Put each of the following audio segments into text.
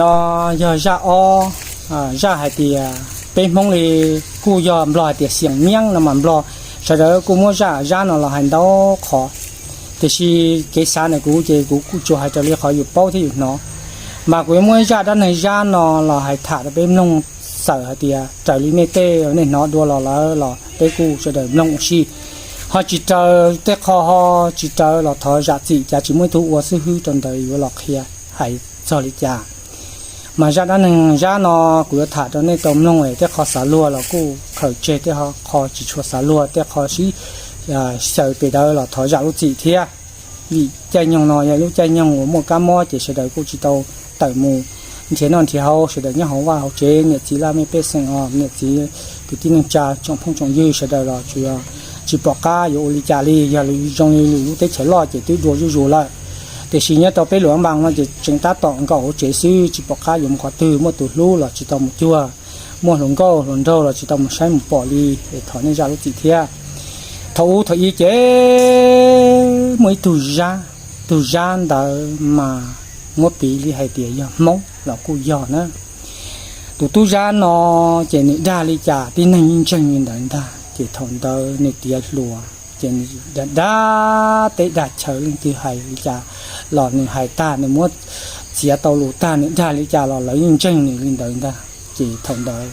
No yog zaj ob, zaj hais tias peb Hmoob li kuj yog Nplog hais tias xiam miab no mas Nplog sawv daws kuj muab zaj zab no los hais ntau qhov, tiam sis kev xav ntawm kuv ces kuv kuj tsuas hais raws li qhov yus paub thiab yus hnov. Mas kuv yuav muab zaj dab neeg zab no los hais tham rau peb mloog, txawm hais tias raws li nej tej nej hnov dua los lawm los peb kuj sawv daws mloog ua si. Ho tsis raws tej qho ho tsis raws los thov zam txim, cas tsis muaj ib tug ua xib hwb rau ntawd yuav los qhia hais txog li cas. Mas zaj dab neeg zab no kuv yuav tham rau nej tau mloog es tej qho xav luag los kuj khaws tseg, tej qho tsis tshua xav luag, tej qho sib xyaw pes dawv los thov zam lub txim thiab. Vim caij nyoog no yog lub caij nyoog uas muaj kab mob ces sawv daws kuj tsis tau tawm mus nrhiav noj nrhiav haus, sawv daws nyob hauv vaj hauv tsev, niam txiv laj mej pej xeem os, niam txiv kwv tij neej tsa tsoom phooj tsoom ywg sawv daws los tsuas yog tsis pom qab yuav ua li cas li. Yog zoo li lwm lub teb chaws loj ces twb dua zuj zus lawm, tiam sis nyob rau peb Luam Npas no ces tseem tab tom nkaum hauv tsev xwb, tsis pom qab yuav mus qhov twg, muaj tus hlub los tsis tau mus cuag, muaj hluas nkauj hluas nraug los tsis tau mus saib mus pom li, es thov nej zam lub txim thiab. Thaum ub thaum ub ces muaj ib tug zab, tus zab ntawd mas muab piv li hais tias yog Hmoob los kuj yog na. Tus tub zab no ces nws dag li cas tib neeg yeej ntseeg li ntawd ntag. Ces thaum ntawd nws tiav hluas ces nws dag dag teb dag chaw, leej twg hais li cas los nws hais tag, nws muab txiav tau lus tag, nws dag li cas los lawv yeej ntseeg nws li ntawd ntag. Ces thaum ntawd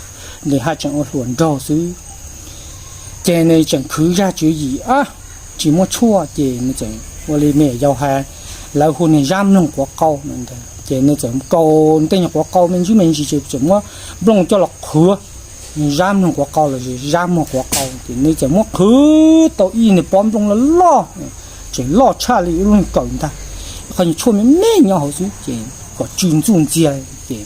nws haj tseem ua hluas nraug xwb, ces nws tseem khwv zaj tswv yim, tsis muaj tshuaj ces nws txawm ua li me nyuam yaus hais, lawv hu nws zab mloog quav qau no ntag. Ces nws txawm kaus tej nyuag quav qau me ntsis me ntsis ces txawm muab nplooj coj los qhwv zab mloog quav qau los zab muag quav qau, ces nws txawm muab qhwv tau ib niag pob nplooj loj loj, tseem loj tshaj li ib lub kawm ntag, qhov nyuag tshuaj me me nyob hauv xwb ces kom tsw ntxuj ntxiag. Ces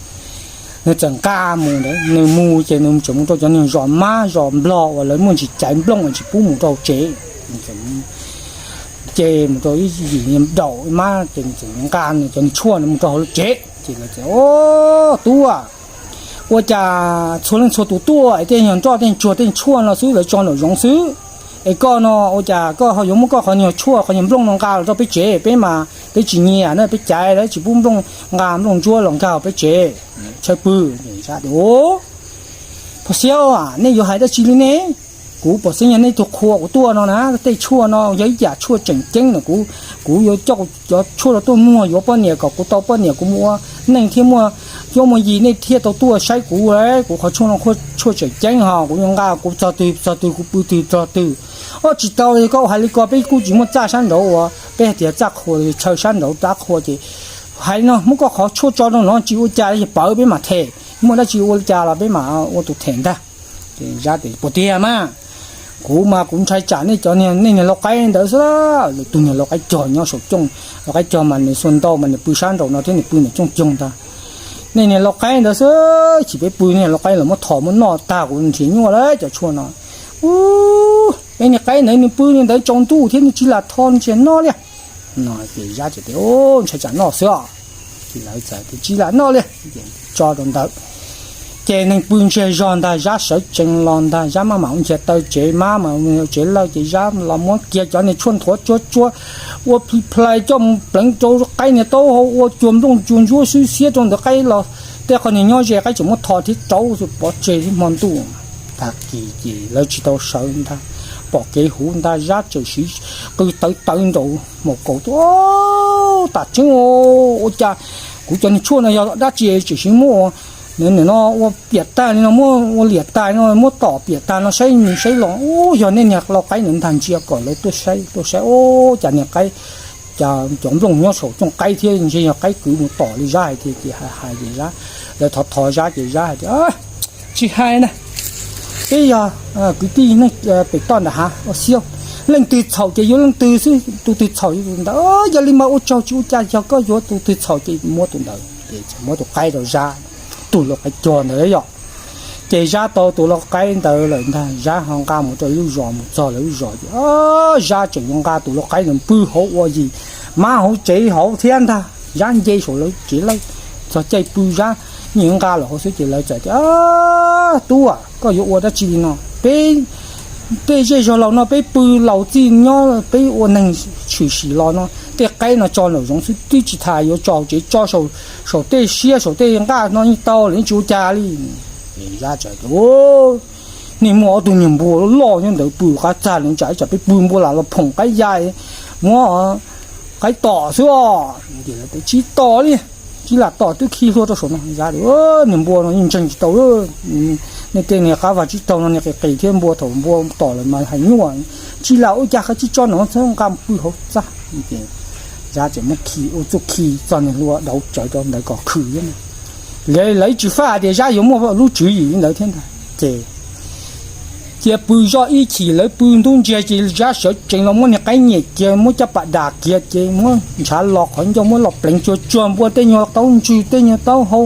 nws txawm nqa mus ntawd, nws mus ces nws txawm mus rau cov niag zos mab zos nplog uas lawv muaj ntsis caiv nplooj uas tsis pub mus rau tsev, ces mus rau ib yim daum mab ces nws txawm nqa nws cov niag tshuaj no mus rau hauv lub tsev ces lawv tias, Tub, ua cas txhua leej txhua tus tuaj es tej nyuag nroj tej nyuag tsuag tej nyuag tshuaj no xwb lawv tso nraum zoov xwb, es koj no ua cas koj ho yuav muab koj qhov nyuag tshuaj qhov nyuag nplooj no nqa los rau peb tsev? Peb mas peb tsis nyiam na, peb caiv lawv tsis pub nplooj, nqa nplooj ntsuab los nkag peb tsev, tshaib pw. Pog Xiab, nej yuav hais dab tsi li ne? Kuv pom xeeb yog nej tug qhua kuv tuaj no na, tej tshuaj no yog ib yam tshuaj tseem ceeb na, kuv, kuv yuav coj cov tshuaj no tuaj muag yuav poj niam kom kuv tau poj niam kuv mus ua neej thiab muaj cuab muaj yig, nej thiaj tau tuaj saib kuv. Kuv qhov tshuaj no tshuaj tseem ceeb ho kuv yuav nqa kuv txog twg txog twg, kuv pw twg txog twg. Ob, tsis tau li, koj hais li ko peb kuj tsis muaj txaj sab nraud uas peb hais tias txaj qhua, chaw sab nraud rab qhua ces hais li no, muab koj qhov tshuaj tso rau no tsis ua cas li, pawv peb mam them, muaj dab tsi ua li cas los peb mam ua tus them ntag. Ces Zab tias, Puas tiag mas? Kuv mas kuv ntshai tsam nej cov niag, nej niag lau qaib ntawd xwb. Lawv tus niag lau qaib cog nyob saum cooj, lau qaib cog mas nws xuas ntau mas nws pw sab nraum no thiab nws pw nws cooj coog ntag. Nej niag lau qaib ntawd xwb, chim peb pw nej niag lau qaib los muab thom muab noj tag kuv nrhiav nyuaj lawm cov tshuaj no. Ub, peb niag qaib ntawd nws pw li ntawd tsaus ntuj thiab nws tsis lam thom nrhiav noj li. No ces Zab tias, Ntshai tsam noj xwb os. Ces lawv txawm tias, Tsis lam noj li, tso rau ntawd. Ces neeg pw ntsiag zog ntag, Zab sawv tsees los ntag, Zab maj mam ua nchias taw tsev, mab mas tsev lawj ces Zab los muab kiag cov niag tshuaj nthuav tsuag tsuag, ua plhis plhais coj mus pleev rau qaib niag taub hau, ua cuag nplooj cuag ntsuab xwb xiab rau ntawd qaib los, tej qhov niag nyob ze qaib tseem muab thom thiab rauv xwb pov tseg thiab hmo ntuj. Tag kis ces lawv tsis tau sawv ntag, pom kev huv ntag, Zab txawm siv qw tawv tawv nraum maum kaus tuaj, Tam tseeb ua cas kuv cov niag tshuaj no yog dab tsi tseem siv muab ua, no ua piam tag li no, muab ua liam tag no, muab tom piam tag no saib saib los, Ub, yog nej niag lau qaib ntawd ntag, ntsia kom lawv tuaj saib tuaj saib, ub, cas niag qaib, cas cov nplooj nyob saum cooj qaib thiab ntshe yog qaib kwv mus tom li Zab hais tiag. Ces hais hais ces Zab, lawv thov thov Zab ces Zab hais tias, Tsis hais na, peb yog kwv tij neej pem toj nram hav ua xib, leej twg txhaum ces yuav leej twg xwb, tus twg txhaum yuav tus ntawd. Yog li mas ua tsaug, tsis ua cas, yog koj yuav tus twg txhaum ces muab tus ntawd. Ces muab tus qaib rau Zab, tus lau qaib cog ntawd yom. Ces Zab tau tus lau qaib ntawd lawm ntag, Zab ho nqa mus rau lub zos, mus txog lawv lub zos ces Zab tseem yuav nqa tus lau qaib ntawd pw hauv ua yim mab hauv tsev hauv thiab ntag. Zab nce saum lawv tsev lawj, txog caij pw Zab yeej yuav nqa los hauv xwb ces lawv txawm tias, Tub, koj yuav ua dab tsi li no? Peb, peb zej zog laus no peb pw laus txij nyob peb ua neeg tshwm sim los no, tej qaib no tso nraum zoov xwb twb tsis tas yuav tso tsev, tso saum tej siab saum tej nqaj no yeej tau lawm, yeej tsis ua cas li. Zab txawm tias, nej muaj ob tug niag npua loj nyob ntawd pw qab txag, nws tsam ib tsam peb pw npua lam los phoom qaib ya, muab qaib tom xwb os. Tsis tom li, tsis lam tom, twb khi hlua rau saum no. Zab tias, niag npua no yeej ntseeg tsis tau, nej tej niag qab vag tsib taug no niag qis qis thiab, npua thaum npua tom lawm mas hais nyuaj, tsis lam ua cas, qhov tsis tso no txhob nqa pw hauv txaj. Zab txawm muab khi ua txuj khi txog niag hlua dauv tsawv rau ntawd kom khwm thiab. Lawv tsis faj tias Zab yuav muaj lub tswv yim li ntawd thiab ntag. Ces cia pw zoj ib chim, lawv pw ntub ntsiag ces Zab sawv tsees los muab niag qaib nyem kiag, muab caj pas das kiag ces muab ntshav los qhov ncauj, muab los pleev tsuag tsuag, npua tej nyuag taub ntswg, tej nyuag taub hau,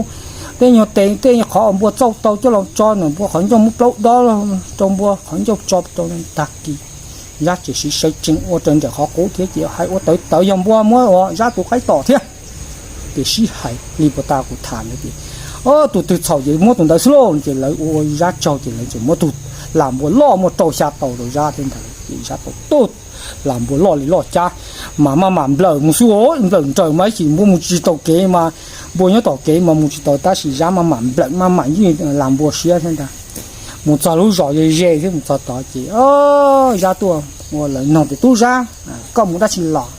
tej nyuag tes, tej qhov npua txauj tau coj los tso ntawm npua qhov ncauj, muab plaub dob rau npua qhov ncauj tso rau tag kis. Zab tseem siv sawv tsees ua raws nraim qhov qub thiab ces hais ua tawv tawv yog npua muab ua Zab tus qaib tom thiab. Ces sib hais li puas tas kuv tham ntawd ces, o, tus twg txhaum ces muab tus ntawd xwb lauj. Ces lawv ua Zab tsaug ces lawv txawm muab tus lam npua loj muaj rau xya tau rau Zab thiab ntag. Ces Zab tau tus lam npua loj li loj cab, mas maj mam nplawm mus xwb, nplawm nrawm mas ib chim npua mus tsis tau kev mas, npua nyob tom kev mas mus tsis tau, tab sis Zab maj mam nplawm maj mam ywj lam npua siab thiab ntag. Mus txog lub zos ze ze thiab, mus txog tod ces, o, Zab tuaj ua lawv nug tias, tub Zab, koj mus dab tsi los?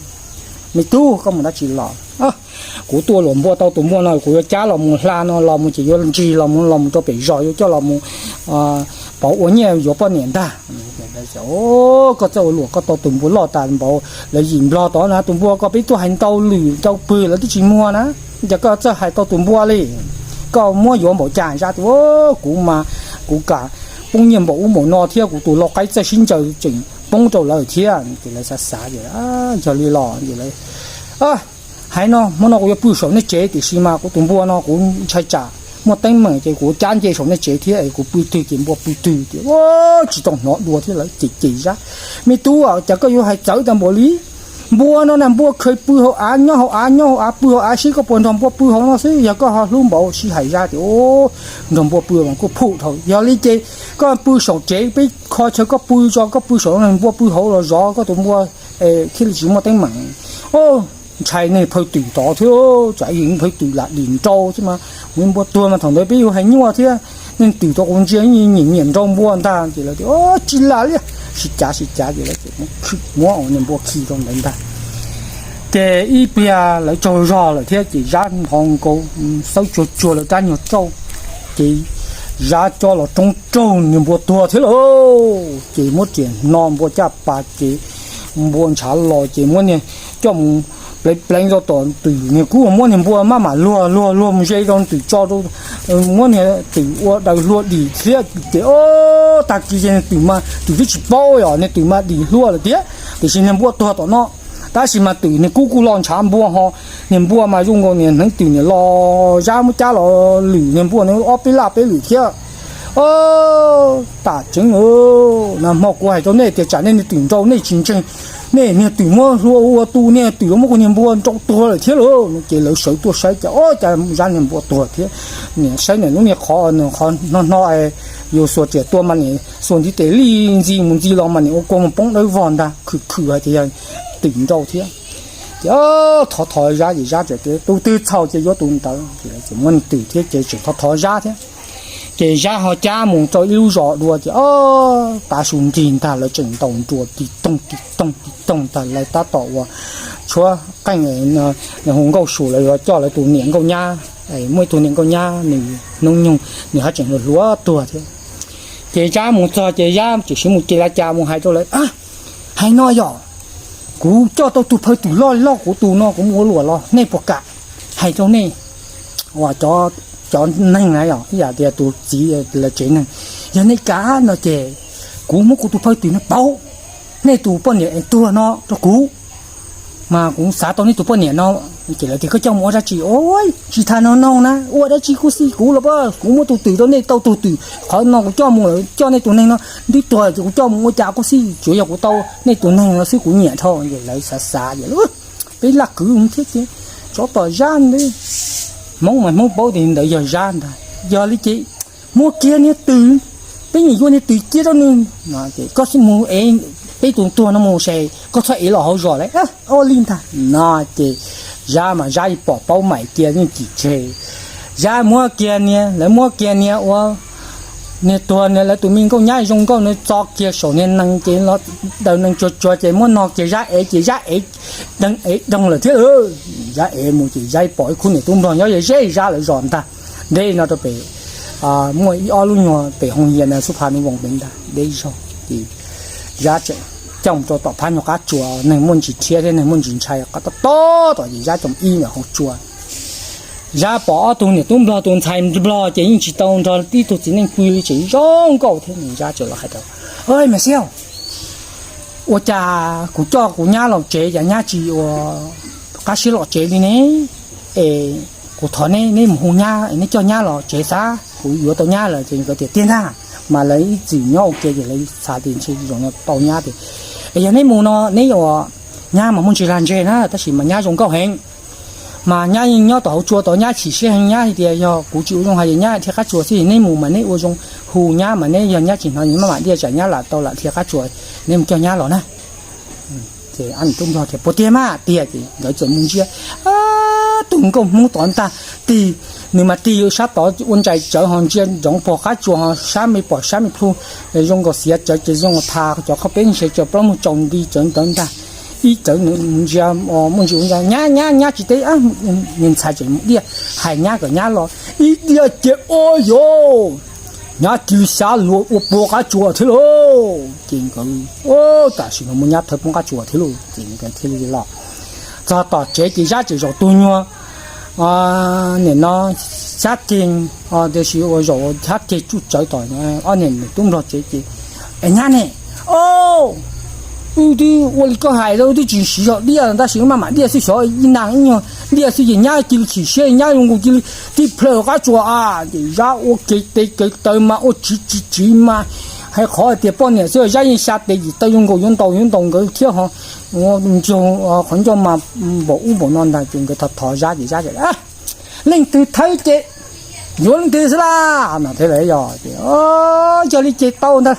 Me tub, koj mus dab tsi los? Kuv tuaj luam npua, tau tus npua no kuv yuav cab los mus hla no, los mus ces yuav ntsig los mus, los mus rau pem zos yuav coj los mus pauv ua nyiaj yuav poj niam ntag. Koj txawj ua luam, koj tau tus npua loj tas npaum lawv yim nplog tod na, tus npua ko peb tuaj hais ntau lwm ntau pwg lawv twb tsis muag na, ces koj txawj hais tau tus npua li. Koj muab yuav npaum cas? Zab tias, kuv mas kuv kam poob nyiaj npaum ub npaum no thiab kuv tus lau qaib txawj sib ncaws tseem poob rau lawv thiab. Ces lawv xav xav ces, yog li los ces lawv hais no, hmo no kuv yuav pw saum nej tsev, tiam sis mas kuv tus npua no kuv ntshai tsam muaj teeb meem ces kuv cab nce saum nej tsev thiab es kuv pw twg ces npua pw twg. Ces tsis tau hnov dua thiab, lawv cem cem Zab, me tub, cas koj yuav hais txawv tag npaum li? Npua no na, npua khaws pw hauv av, nyob hauv av, nyob hauv av, pw hauv av, seb koj puas nrog npua pw hauv no xwb, yog koj ho hlub npaum. Sib hais Zab tias, nrog npua pw mas kuj phum dhau, yog li ces koj pw saum tsev, peb kho chaw koj pw tso, koj pw saum no, npua pw hauv los zov koj tus npua thiaj li tsis muaj teeb meem. Ntshai nej phaw twm tod thiab, tsam yog phaw twm lam dim nrau thiab mas, npua tuag mas thaum ntawd peb yuav hais nyuaj thiab. Nej twm tod kuv ntsia nyiam nyiam nrau npua ntag. Ces lawv tias, tsis lam li, sib cav sib cav ces lawv muab niag npua khi rau ntawd ntag. Ces ib pliag lawv tsaug zog lawm thiab ces Zab nthos nkaus xawb tsuag tsuag lawv rab nyuag rauj, ces Zab coj los roob raug niag npua tuag thiab lauj. Ces muab riam hno npua caj pas ces npua ntshav los ces muab niag coj mus pleev pleev rau tom twm, niag kub muab niag npua maj mam luag luag luag mus ze rau twm tso rau, muab niag twm ua daws hlua dim thiab ces, o, tag kis ces niag twm mas twm twb tsis paub os, niag twm mas dim hlua lawm thiab, tiam sis niag npua tuag tom no. Tab sis mas twm niag kub kuj lo ntshav npua ho, niag npua mas zoo nkaus niag hneev twm niam los Zab muab cab los lwm niag npua no ob peb laj peb lwm thiab. Tam tseeb, nag hmo kuv hais rau nej tias tsam nej niag twm nrau nej tsis ntseeg, nej niag twm muab hlua ua tu, nej twm muab kuv niag npua nrau tuag lawm thiab lauj. Ces lawv sawv tuaj saib cas, o, cas Zab niag npua tuag thiab. Niam saib niam lub niag qhov, qhov hno hno, yuav xuas riam tua mas niam xuas ntiv tes lij ntxi mus ntxi los mas niam ua kua muag poob dawb vog ntag, khwm khwm hais tias yog twm nrau thiab. Ces thov thov Zab ces Zab txawm tias tus twg txhaum ces yuav tus ntawd, ces muab niag twm thiab ces tseem thov thov Zab thiab. Ces Zab ho cab mus rau ib lub zos dua ces, o, tav su nrig ntag lawv tseem ntaus nruas tis toog tis toog tis toog ntag, lawv tab tom uas tshuab qeej, hu nkauj su lawv yuav coj lawv tus niam nkauj nyab, muaj ib tug niam nkauj nyab nws hnub nyoog nws haj tseem hluas hluas tuag thiab. Ces Zab mus txog ces Zab tseem siv mus ces la cas mus hais rau lawv, hais no yog kuv coj tau tus phaw twm loj loj kuv tus no kuv mus ua luam los nej puas kam? Hais rau nej uas cov neeg na, yog ib yam tias tus txiv lawv tsev neeg, yog nej kam no ces kuv muab kuv tus phaw twm no pauv nej tus poj niam es tuag no rau kuv, mas kuv xav tau nej tus poj niam no. Ces lawv tias koj coj mus ua dab tsi? Ua tsis tas no no na, ua dab tsi kuj xij kuv los pab, kuv muab tus twm rau nej tau tus twm, qhov no kuv coj mus lawm coj nej tus neeg no twb tuag ces kuv coj mus ua cas kuj xij, tsuav yog kuv tau nej tus neeg no xwb kuv nyiam dhau. Ces lawv xav xav ces peb laj kwv thiab ces tsov tom Zab ntag. Hmoob mas Hmoob paub tias ntawd yog Zab ntag, yog li ces muab kiag niag twm, peb nyiam yuav niag twm cia rau nws, koj mus ev peb tus tuag no mus ces koj txhob ev los hauv zos lawm. Ua li ntag no ces Zab mas Zab yeej pom paub mais cia yeej cim tseg. Zab muab kiag niag, lawv muab kiag niag ua niag tuag, lawv tus me nkauj nyab zoo nkauj no txo kiag saum niag nees ces los daws nees tsuag tsuag ces muab no kiag Zab ev ces Zab ev deeg ev doog lawm thiab. Zab ev mus ces Zab pom ib khub niam tub nplog nyob ze ze Zab lawv zos ntag, deb no rau pem, muaj ib ob lub nyuag pem hoo yia na xub pha nub voos pem ntag deb zog ces Zab tseem coj mus rau tom phab nyuag qab tsua, neeg muaj ntsis rhiab thiab neeg muaj ntsis ntshai, qab tob tob tom ces Zab coj mus ib ntawm hauv tsua. Zab pom ob tug niam tub nplog tus ntxhais nplog ces yeej tsis tau nrog tib tug txiv neej pw li, tseem zoo nkauj thiab. Zab txawm los hais rau, Mas xiab, ua cas kuv coj kuv nyab los tsev cas nyab tsis ua qab siab los tsev li ne? Es kuv thov neb, neb mus hu nyab, neb coj nyab los tsev xav kuv yuav tau nyab lawm. Ces nkawd tias, Tiag ntag. Mas lawv ib txwm nyob ua ke ces lawv xav tias ntshe zoo no tau nyab tias, Es yog neb mus no neb ua, nyab mas muaj ntsis lag ntseg na tab sis mas nyab zoo nkauj heev. Mas nyab yeej nyob tom hauv tsua tod, nyab chim siab heev, nyab hais tias yog kuv tsis ua zoo hais tias nyab dhia qab tsuas xwb, neb mus mas neb ua zoo hu nyab mas neb yog nyab tsis hnov neb maj mam diaj tsam nyab lam tau lam dhia qab tsuas, neb mus coj nyab los na. Ces ob niam tub nplog tias, Puas tiag mas? Tiag. Ces nkawd txawm mus ntsia, tus nkauj Hmoob tod ntag, tig, nws mas tig sab tod ua ntsais tsawv ho ntsia ntsoov pog qab tsuas ho sab me pom sab me plhu zoo nkaus xiav tsawv ces zoo nkaus tha cov qhov peb ntshe cov plaub muag tsaus nti tsawv ntawd ntag. Ib tsawv ntsia muaj ntsis ua ntsia, Nyab, nyab, nyab tsis teb. Niag ntxhais tseem mus diaj, hais nyab kom nyab los ib diaj ces, Ua yos, nyab cia li xyab luag ua pua qab tsuas thiab lauj. Ces nkawd, Tam sim no muaj nyab thawb poob qab tsuas thiab lauj. Ces nkawd thiaj li los txog tom tsev ces Zab tseem zaum tus nyuag, nim no xyab ceg, tiam sis ua zaum xyab ceg tsuj tsawv tom ob niam tub nplog tsev ces, Es nyab ne? O, wb twb ua li koj hais, wb twb tsis siv zog diaj tab sis wb maj mam diaj xwb, xyov ib nag ib nyuag diaj xwb ces nyab cia li chim siab, nyab zoo nkaus cia li tib plhaw qab tsuas a. Ces Zab ua kev tes kev taw mas ua tsiv tsiv tsiv mas hais qhov hais tias poj niam xwb Zab yeej xya tes yim taw zoo nkaus yuav ntaus yuav ntaus nkawd thiab ho ntog qhov ncauj mas npaum ub npaum no ntag ces nkawd thov thov Zab ces Zab tias, Leej twg thawb ces yuav leej twg xwb las no thiab lauj. Yog ces tau ntag,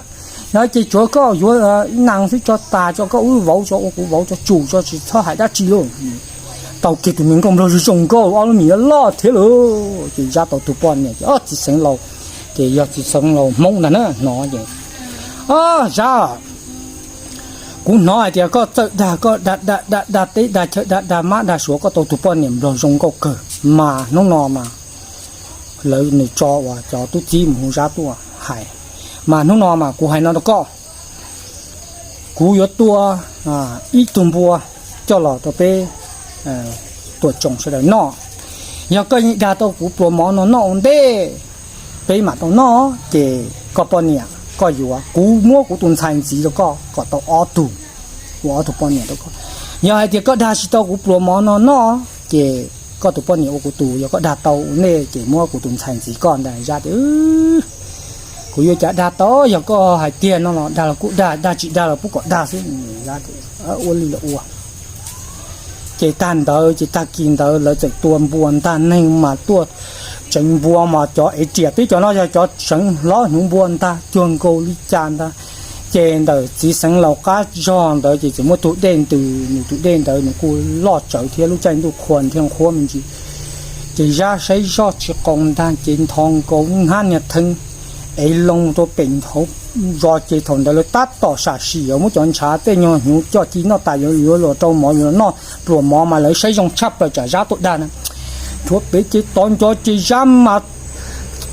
yog ces tsuav koj yuav ib nag xwb tso tas tso, koj wb vauv tso ua kuv vauv tso tsum tso tsis txhob hais dab tsi lauj. Tau kiag tus me nkauj nplog zoo nkauj ob lub mis loj thiab lauj. Ces Zab tau tus poj niam ces, o, txiv xeev laus, ces yog txiv xeev laus Hmoob ntag na hnov ces, O, Zab, kuv hnov hais tias koj txawj dag, koj dag dag dag dag teb dag chaw dag dag mab dag suav, koj tau tus poj niam nplog zoo nkauj kawg mas hnub no mas lawv nws tso uas cov tub txib mus hu Zab tuaj hais, mas hnub no mas kuv hais no rau koj, kuv yuav tua ib tug npua coj los rau peb tuam tsoom sawv daws noj. Yog koj yeej dag tau kuv pluas mov no noj ua ntej, peb mam tau noj, ces koj poj niam koj yuav, kuv muab kuv tus ntxhais ntxiv rau koj kom tau ob tug, ua ob tug poj niam rau koj. Yog hais tias koj dag tsis tau kuv pluas mov no noj, ces koj tus poj niam ua kuv tus, yog koj dag tau ua ntej ces muab kuv tus ntxhais ntxiv koj ntag. Zab tias, Kuv yuav cas dag tau, yog koj hais tiag no los dag los kuj dag, dag tsis dag los pub kom dag xwb. Ua li los ua. Ces tag ntawd ces tag kis ntawd lawv txawm tua npua ntag, neeg mas tuaj tseev npua mas cov ev riam, peb cov no yog cov tseev hlob hnyuv npua ntag, cuag nkaus li cas ntag. Ces ntawm txiv xeev laus qab zog ntawd ces txawm muaj tus dej ntws, nws tus dej ntawd nws kuj loj tsawv thiab lub caij ntuj qhua thiab qhuav me ntsis. Ces Zab saib zoj tsis qau ntag ces nthos nkaus hnab niag theej ev loo rau pem hauv zos ces thaum ntawd lawv tab tom sam sim os, muab cov ntshav tej nyuag hnyuv coj ci noj tas yuav luag rau mov yuav noj pluas mov mas lawv saib zoo tshaj plaws tsam Zab tuaj dag na. Tshuav pem ces tod nco ces Zab mas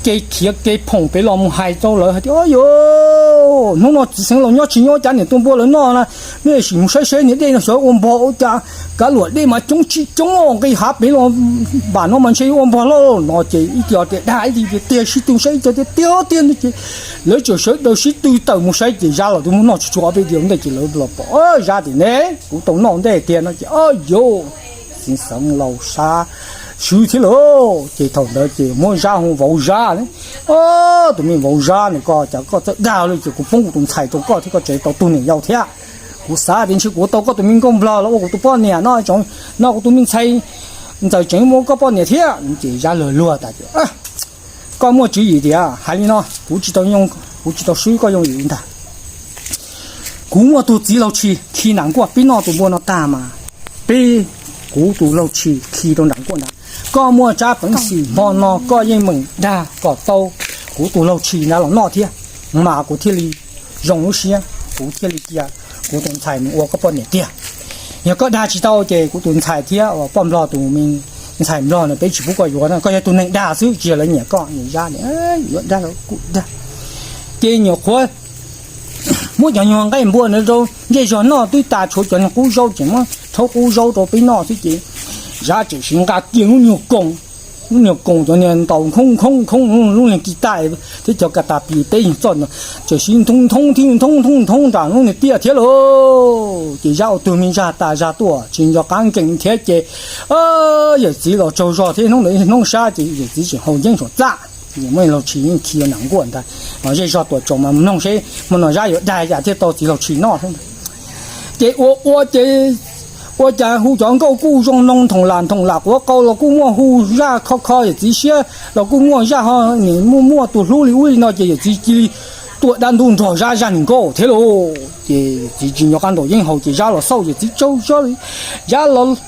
kev khiav kev phoom pem los mus hais rau lawv hais tias, Yos, hnub no txiv xeev laus nyob tsis nyob cas niam tua npua lawv noj na, nej sim mus saib saib niag dej no xyov ua npog ua cas, kav luam dej mas coob tsis coob, nqis hav pem los npam no mas ntshe yuav ua npog loj no. Ces ib co tias dag, ib co tias tiag sib tw saib, ib co tias tiag tiag no ces lawv txawm sawv daws sib tw tawm mus saib ces Zab los twb muab noj tsuag tsuag ob peb diav ntej ces lawv los pom Zab tias ne, kuv tau noj ntej tiag no ces, O, yos, txiv xeev laus sab swb thiab lauj. Ces thaum ntawd ces muab Zab hu vauv Zab ne. Tus me vauv Zab ne, koj cas koj txawj dag li ces kuv poob kuv tus ntxhais rau koj thiab koj tseem tau tus niam yau thiab. Kuv xav tias ntshe kuv tau koj tus me nkauj nplog los ua kuv tus poj niam no, no kuv tus me ntxhais ntxawm tseem ua koj poj niam thiab. Ces Zab luag luag tas ces, Koj muaj tswv yim tias hais li no, kuv tsis tau, kuv tsis tau swb koj yooj yim li ntag. Kuv muaj tus txiv laug tshis khi nram nkuaj, peb noj tus npua no tag mas peb, kuv tus laug tshis khi rau nram nkuaj ntag. Koj muaj tsab peev xwm hmo no koj yeej meem dag kom tau kuv tus laug tshis ntawd los noj thiab, mas kuv thiaj li zoo lub siab, kuv thiaj li cia kuv tus ntxhais mus ua koj poj niam tiag. Yog koj dag tsis tau ces kuv tus ntxhais thiab uas poj nplog tus me ntxhais nplog no peb tsis pub koj yuav no, koj yog tus neeg dag xwb, tsis yog lawv nyiam koj. Nws zab tias, Yuav dag los kuj dag. Ces nyuam qhuav muab cov nyuag nqaij npua ntawd rau ntsej zog noj twb tas, tshuav cov niag qub zaub ces muab rhaub qub zaub rau peb noj xwb ces zab tseem siv nqa kiag lub nyuag koos, lub nyuag koos cov niag ntaus khoob khoob khoob lub niag kis taij thiab cov kas tas pis peb yeej txoj no, tseem siv nthoob nthoob thiab nthoob nthoob nthoob nram lub niag tiaj thiab lauj. Ces zab ua tug me zag tas zag tuaj tsis nco qab nkees thiab ces yawm txiv los tsaug zog thiab hnub ntawd hnub sab ces yawm txiv tseem haus yeeb saum txaj, muaj laug tshis yeej khi nram nkuaj ntag. Zej zog tuam tsaus mas mloog seb hmo no zab yuav dag yam thiaj tau txiv laug tshis noj thiab ntag. Ces ua ua ces ua cas hu cov nkauj kuj zoo noo thoom lam thoom lam quav qau los kuj muaj, hu zaj kho kho yawm txiv siab los kuj muaj, zaj ho nim muaj muaj tus hlub li ub li no ces yawm txiv cia li tuaj dab ntub nrog zab zaj niag nkauj thiab lauj. Ces yawm txiv tsis nco qab ntaus yeeb haus ces zab los xauj yawm txiv tsaug zog li, zab los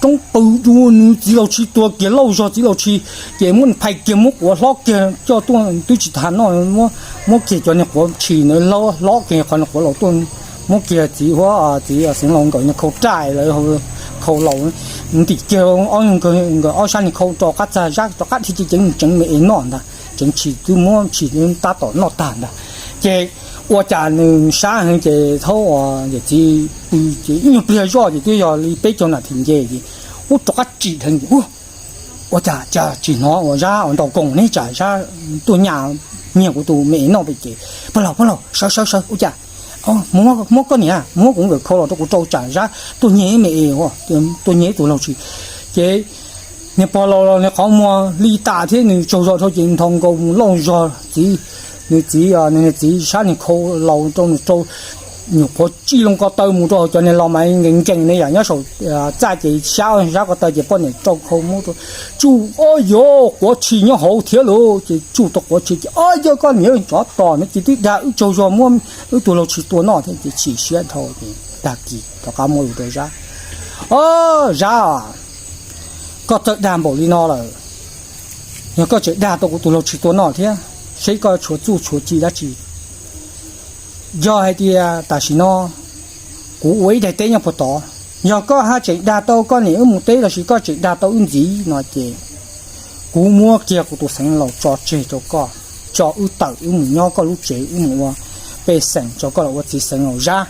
roob pw dua nws txiv laug tshis tuag kiag lauj zog txiv laug tshis, ces muab phais kiag muab quav hlob kiag coj tuaj twb tsis tas noj, muab kiag cov niag quav tshis ntawd hlob kiag qhov niag quav laus tuaj, muab kiag txiv huab txiv xeev laus nkawd niag khau raj lawv khau laus ntim kiag ob nkawd ob sab niag khau rov qab txag zab rov qab dhia ceev ceev me es noj ntag, tseev tshis twb muab tshis tab tom noj tag ntag. Ces ua cas nws sab heev ces thaum uas yawm txiv pw ces ib nyuag pliag zoj ces twb yog li peb caug nas this nce ces ub rov qab tsim dheev ces ua cas cas tsis hnov uas zab uas ntaus koos ne, tsam zab tuaj nyas nyiag kuv tus me es noj pem ces, Pog laus, pog laus, sawv sawv sawv, ua cas muab koj niam, muab kuv nkawm khau los rau kuv rau tsam zab tuaj nyiag me es, tuaj nyiag tus laug tshis. Ces niag pog laus los nws qhov muag li tas thiab nws tsaug zog dhau ces nthos nkaus mus lauj zog txiv, nws txiv, nws txiv sab niag khau laus rau nws rau, nyuam qhuav tsij loo ko taw mus rau hauv cov niag los mas nkees nkees ne yam nyob saum txaj ces sab sab ko taw ces poj niam rau khau muab rau tsuj, ob yog quav tshis nyob hauv thiab lauj. Ces tsuj tau quav tshis ces, Ob yog koj niam tsov tom no ces twb dag wb tsaug zog muab wb tus laug tshis tua noj thiab ces chim siab dhau ces tag kis rov qab muab lus rau zab. Ob zab, koj txawj dag npaum li no lawm, yog koj tseem dag tau kuv tus laug tshis tua noj thiab seb koj tshuav txuj tshuav ci dab tsi. Yog hais tias tam sim no kuv ua ib daim teb nyob puag tod, yog koj haj tseem dag tau koj niam wb mus teb lossis koj tseem dag tau wb ntxiv no ces kuv muab kiag kuv tus xeev laus tso tseg rau koj, tso wb tawm wb mus nyob koj lub tsev, wb mus ua pej xeem tso koj los ua txiv xeev laus Zab.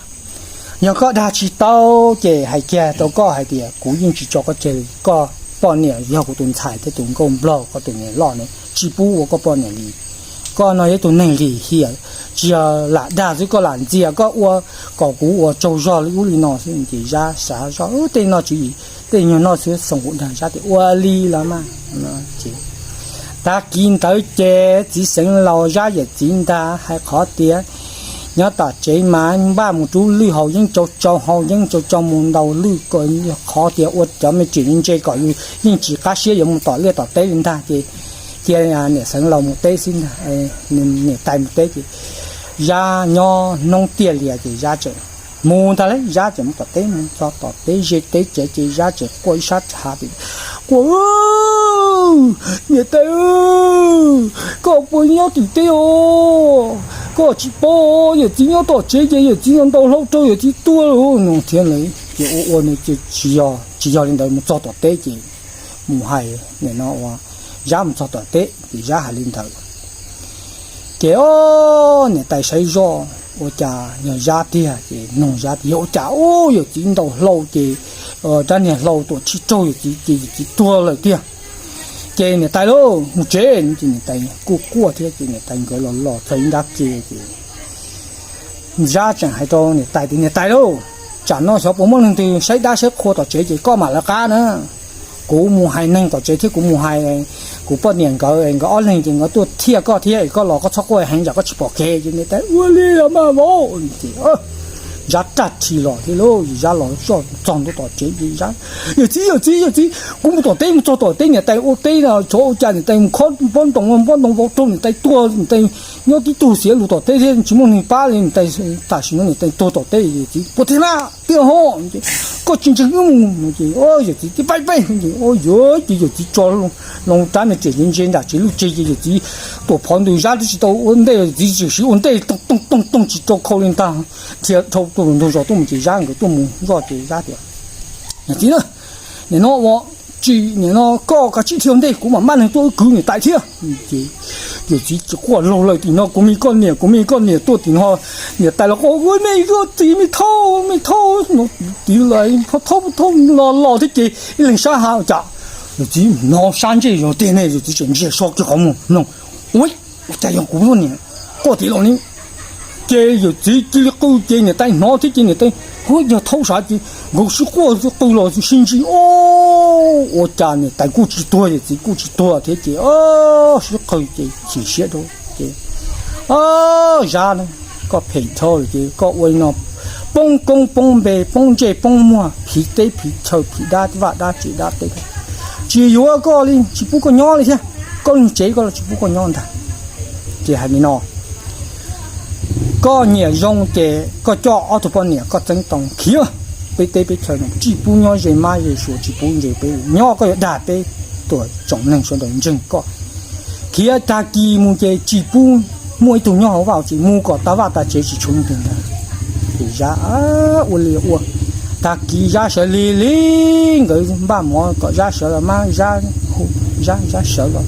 Yog koj dag tsis tau ces hais kiag rau koj hais tias kuv yeej tsis tso koj tseg li, koj poj niam yog kuv tus ntxhais thiab tus nkauj nplog, koj tus niam loj ne tsis pub ua koj poj niam li. Koj no yog ib tug neeg lim hiam, tsis yog lam dag xwb, koj lam ntxias koj ua kom kuv ua tsaug zog li ub li no xwb. Ces Zab xav zoj tej no tswv yim, tej nyuag no xwb, xoo kuv dag Zab tias ua li los mas. Tag kis ntawd ces txiv xeev laus Zab yawm txiv ntag hais qhov tias nyob tom tsev mas npaj mus rub lwj haus yeeb tsau tsau, haus yeeb tsau tsau mus ntaus lwj, qhov tias ua cov me tsim ntse kom yus yeej tsis qab siab yuav mus tom liaj tom teb li ntag ces cia niam xeev laus mus teb xwb ntag, niam tais mus teb ces Zab nyob hnub tiag lias ces Zab tseem mus ntag lauj. Zab tseem mus tom teb, mus txog tom teb ze teb tsev ces Zab tseem quaj ib sab thav tias, Quaj, niam tais, koj puas nyob tim teb os? Koj tsis paub, yawm txiv nyob tom tsev ces yawm txiv ntaus hlau rau yawm txiv tuag lawm no thiab lawm. Ces ua ua nws tsis yog, tsis yog li ntawd, mus txog tom teb ces mus hais nim no ua, Zab mus txog tom teb ces Zab hais li ntawd. Ces o, niam tais saib zoj ua cas yog Zab tiag ces nug Zab tias yog ua cas, u, yawm txiv ntaus hlau ces rab niag hlau tuam tshij raug yawm txiv ces yawm txiv tuag lawm tiag. Ces niam tais lauj, mus tsev. Ces niam tais kuj quaj thiab ces niam tais nkawd los los txog ib nrab ke ces Zab tseem hais rau niam tais tias, Niam tais lauj, tsam no xyov puas muaj leej twg saib dab saib qhua tom tsev ces koj mam lawv qab na. Kuv mus hais neeg tom tsev thiab kuv mus hais kuv poj niam nkawd, nkawd ob leeg ces nkawd tuaj thiaj koj thiab, koj los koj txhob quaj heev tsam koj tsis pom kev. Ces niam tais ua li los mas vauv. Ces Zab rag rhi los thiab lauj. Zab los txog ntua tom tsev ces Zab, yawm txiv, yawm txiv, yawm txiv, kuv mus tom teb, mus txog tom teb niam tais ua teb no, tsov ua cas niam tais mus khob pob ntoo, pob ntoo vau raug niam tais tuag, niam tais nyob tib tug xiav lus tom teb thiab tsis muaj neeg pab li, niam tais tam sim no niam tais tuag tom teb. Yawm txiv, puas tiag na? Tiag ho. Koj tsis ntseeg wb mus no ces yawm txiv tib paib paib ces yuav ces yawm txiv tso loo rab me riam ntse ntse nram tsev lub tsev ces yawm txiv tuam phov ntws, Zab twb tsis tau ua ntej, yawm txiv tseem siv ua ntej toog toog toog tsis rau khau li ntag, dhia dhau tus ntug zos tuaj mus ces Zab nkawd tuaj mus zoj ces Zab tias, yawm txiv na, nim no ua tsis, nim no koj kav tsij dhia ua ntej, kuv mam maj neeg tuaj wb kwv niam tais thiab. Ces yawm txiv tsis quaj laug lawm, tim no kuv me koj niam, kuv me koj niam tuaj tim no, niam tais los quaj, ua nej koj txiv me thauj me thauj no, tiv lais thauj thauj los los thiab ces ib leeg sab ha cas, yawm txiv hnov sab ntsej zog tiag ne, yawm txiv tseem ntsia so kiag qhov muag mloog, ua cas yog kuv poj niam quaj tim los ne. Ces yawm txiv cia li qw ces niam tais hnov thiab ces niam tais, hu, yog thaub sav ces nkawd sib quaj sib qw los sib ntsib, o, ua cas niam tais kuj tsis tuag yawm txiv kuj tsis tuag thiab ces sib qw ces chim siab rau ces, Zab na, koj phem dhau lawm ces koj ua li no, poob koob poob npe poob ntsej poob muag phiv teb phiv chaw phiv dab vaj dab tsev dab teb, tsis yuav koj li tsis pub koj nyob li thiab, koj lub tsev koj los tsis pub koj nyob ntag. Ces hais li no, koj nyiam zoo ces koj coj ob tug poj niam koj txeeb tau khiav peb teb peb chaw no, tsis pub nyob ze mab ze suav tsis pub ze peb nyob, koj yuav dag peb tuam tsoom neeg sawv daws ntseeg koj. Khiav tag kis mus ces tsis pub muaj ib tug nyob hauv vaj tsev, mus kom tag vaj tag tsev tsis tshuav ib tug ntag. Ces Zab ua li ua, tag kis Zab sawv lig li, nkawd npaj mov kom Zab sawv los mas Zab hu, Zab, Zab sawv los,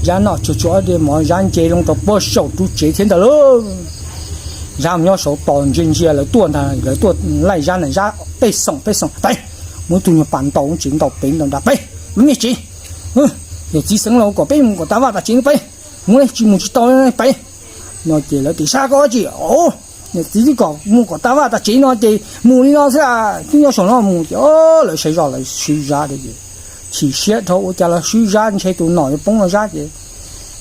Zab noj tsuag tsuag ob diav mov Zab nce loo rau puag saum ru tsev thiab ntag lauj. Zab mus nyob saud tos ntsia ntsia lawv tuaj ntag, lawv tuaj laij Zab na, Zab peb xoom peb xoom peb, muaj ib tug nyuag pas ntaus tsev ntaus pem ntaus nrad peb, lub niag tsev, yawm txiv xeev laus kom peb mus kom tag vaj tag tsev peb, mus tsis mus tsis tau peb no ces lawv tias, Zab koj tsis, yawm txiv twb kom mus kom tag vaj tag tsev no ces mus li no xwb, twb nyob saum no mus ces lawv sawv zog lawv swb Zab ces chim siab dhau, ua cas los swb Zab ntshe tus nom yuav poob rau Zab ces,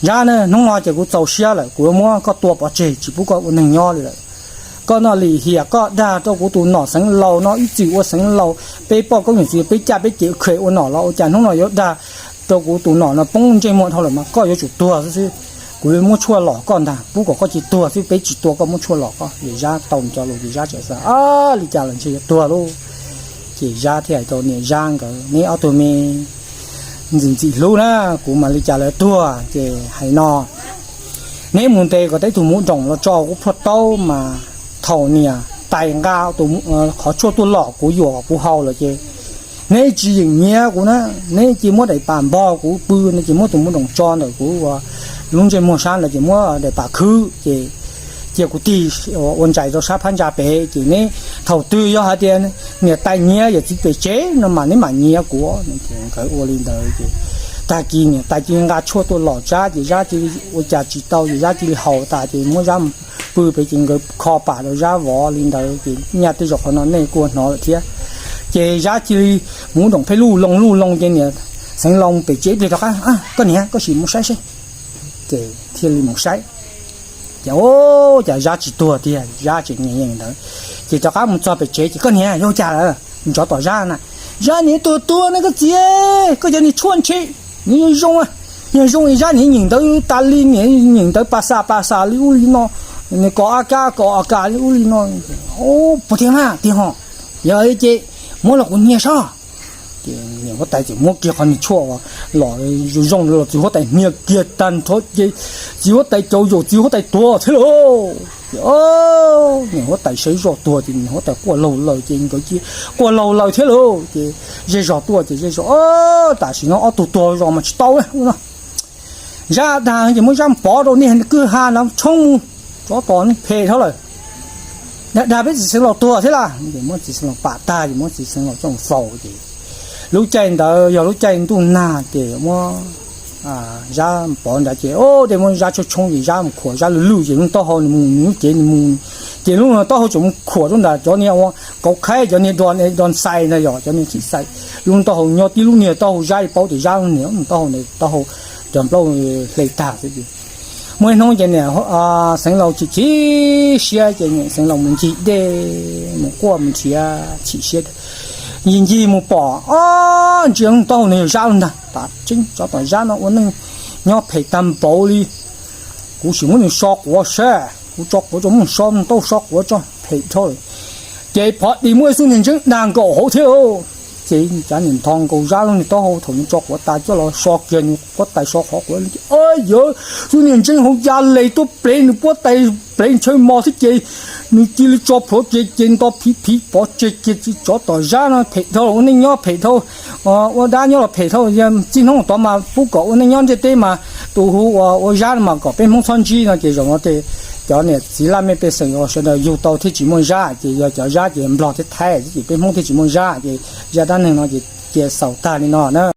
Zab na, hnub no ces kuv txaus siab lawm, kuv yuav muab koj tua pov tseg tsis pub koj ua neeg nyob li lawm. Koj noj lim hiam koj dag rau kuv tus nom xeev laus no ib txwm ua xeev laus, peb poj koob yawm txiv peb caj peb ces kheem ua nom los ua cas hnub no yuav dag rau kuv tus nom no poob ntsej muag dhau lawm mas koj yuav tsum tuag xwb xwb. Kuv yuav muab tshuaj lom koj ntag, pub kom koj cia tuag xwb, peb tsis tua koj, muab tshuaj lom koj. Ces Zab tau cov lus ces Zab txawm xav, Ab, li cas los ntshe yuav tuag lauj. Ces Zab thiaj hais rau niam Zab nkawd, Neb ob tug me ntxim ntxim hlub na, kuv mas li cas los tuag. Ces hais no, Neb mus ntes kom tau ib tug muv doom los tso kuv plhuaj taub mas thaum niam tais nqa qhov tshuaj tuaj lom kuv yuam kom kuv haus lawm ces neb tsis yeem nyiav kuv na, neb cia muab daim pam npog kuv pw no ces muab tus muv doom tso ntawm kuv ua lub ntsej muag sab ntawd ces muab daim pam khwb ces cia kuv tig ua ntsais rau sab phab ntsa pem ces neb thaum twg yog hais tias niam tais nyiav yawm txiv pem tsev no mas neb mam nyiav kuv. Nkawd ua li ntawd ces tag kis niam tais cia li nqa tshuaj tuaj lom Zab ces Zab cia li ua cas tsis tau ces Zab cia li haus tas ces muab Zab pw pem ces nkawd kho pam rau Zab vov li ntawd ces nyaj tej zaum qhov no nej kuj hnov lawm thiab. Ces Zab cia li muv doom pheej luj loo luj loo ces niam xeev laus pem tsev ib pliag rov qab, Koj niam, koj sim mus saib seb. Ces thiaj li mus saib ces, o, cas Zab tsis tuag tiag, Zab tseem nyeem yees ntawd. Ces rov qab mus txog pem tsev ces, Koj niam, yog cas lawm? Ntsov tom Zab na, Zab niam tuag tuag ne koj txiv, koj cov niag tshuaj ntshe nws yuav zoo, yog zoo es Zab niam nyeem ntawv tas li, niam nyeem ntawv pas xas pas xas li ub li no, nws kom a kas kom a kas li ub li no. Puas tiag na? Tiag ho. Yog ces muab los kuv hnia saib. Ces niam huab tais txawm muab kiag qhov niag tshuaj los zoo zoo los txiv huab tais hnia kiag tag nrho ces txiv huab tais cau yaus txiv huab tais tuag thiab lauj. Ces niam huab tais saib zoj tuag ces niam huab tais quaj laug lawm ces nkawd cia quaj laug lawm thiab lauj. Ces zej zog tuaj ces zej zog, Tam sim no ob tug tuag zos mas tsis tau no. Zab dag ces muab Zab pov rau niag kwj ha no tshoob mus, tsov tom phem dhau lawm. Dag peb txiv xeev laus tuag thiab lauj. Ces muab txiv xeev laus pam tag ces muab txiv xeev laus coj faus ces lub caij ntawd yog lub caij ntuj nag ces muab Zab pov nrad ces, o, tej muab Zab tshoob tshoob ces Zab mus khuam Zab lwj lwj ces lub taub hau nws mus nws lub cev nws mus, ces lub taub hau tseem mus khuam rau ntawm cov niag ua kauv khaib cov niag do xais ntag, yog cov niag thim xais, lub taub hau nyob tib lub niag taub hau Zab paub tias Zab lub niag taub hau ntawd taub hau cov nplaub hle tag xwb ces Muaj ib hnub ces niam Xeev Laus chim chim siab ces niam Xeev Laus mus ncig dej mus quaj mus nrhiav chim siab, ncig ncig mus pom ntsia taub hau no yog Zab lub ntag. Tam tseeb tsov tom Zab no ua neej nyob phem tag npaum li. Kuv sim muab nws so quav saib, kuv tso quav tso, muab nws so ntaub so quav tso, phem dhau lawm. Ces phov dis muaj ib xub niag ntseeb dag nkaus hauv thiab. Ces cov niam nthos nkaus Zab lub niag taub hau thaum nws tso quav tas coj los so kiag nws quav tais so qhov quav. Yawg, xub niag ntseeb hauv ya le tuaj plev nws puab tais, plev ntshaw mos thiab ces nws cia li tso plhuav kiag ces nto phiv phiv pov tseg kiag. Tsov tom Zab no phem dhau, ua neej nyob phem dhau, ua dab nyob los phem dhau. Txij hnub tod mas pub kom ua neej nyob ntiaj teb mas tus hu ua Zab no mas kom peb Hmoob txhob ntsib no ces zaum no ces cov niam txiv laj mej pej xeem uas sawv daws yug tau thiaj tsis muaj Zab, ces yog cov Zab ces Nplog thiab Thaib ces peb Hmoob thiaj tsis muaj Zab. Ces zaj dab neeg no ces cia xaus tag li no na.